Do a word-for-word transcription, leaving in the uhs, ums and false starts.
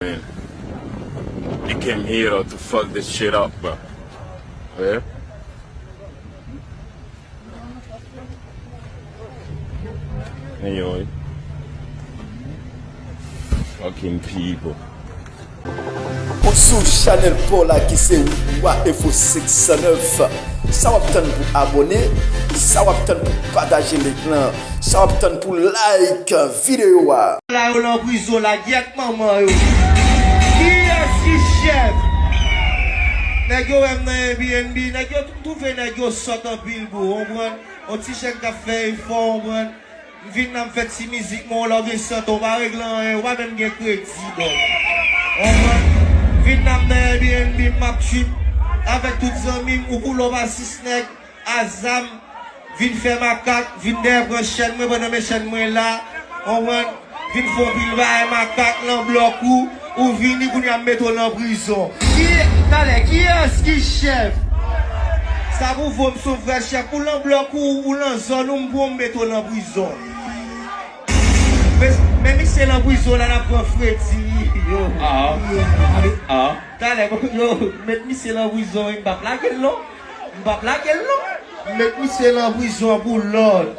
Man, they came here to fuck this shit up, bro. Yeah? Anyway. Fucking people. Ou sou chanèl pa w la ki se Wa Info senk san nèf. Sa w ap tann pou abòne? Sa w ap tann pou pataje link lan? Sa w ap tann pou like videyo a? La yo nan prizon la, gyèt manman yo. Kiyès ki chèf? Nèg yo wè m nan Airbnb, nèg yo twouve nèg yo sòt anpil bro, w konprann? Yon ti jèn k ap fè efò, w konprann? M vin la m fè ti mizik mwen, w la w gen sante, w pa regle anyen, w pa menm gen kredi, bro. W konprann? M vin la m nan Airbnb, m ap trip avèk tout zanmi m, ou koule w pa sis nèg, a zam, vin fè makak, vin dèyè pran chèn mwen pandan men chèn mwen la, w konprann? Vin fè yon pil bagay makak nan blòk ou, ou vini kounye a m mete w nan prizon. Ki, talè, kiyès ki chèf? Sa pwouve w m se yon vrè chèf. Ou lan blòk ou, ou lan zòn ou, m pran w m mete w nan prizon. Men, men misye lan prizon la, n ap pran fredi. Yo. Ah, ah. Talè, yo, met misye lan prizon wi, m p ap lage l non. M p ap lage l non. Met misye lan prizon pou lòd.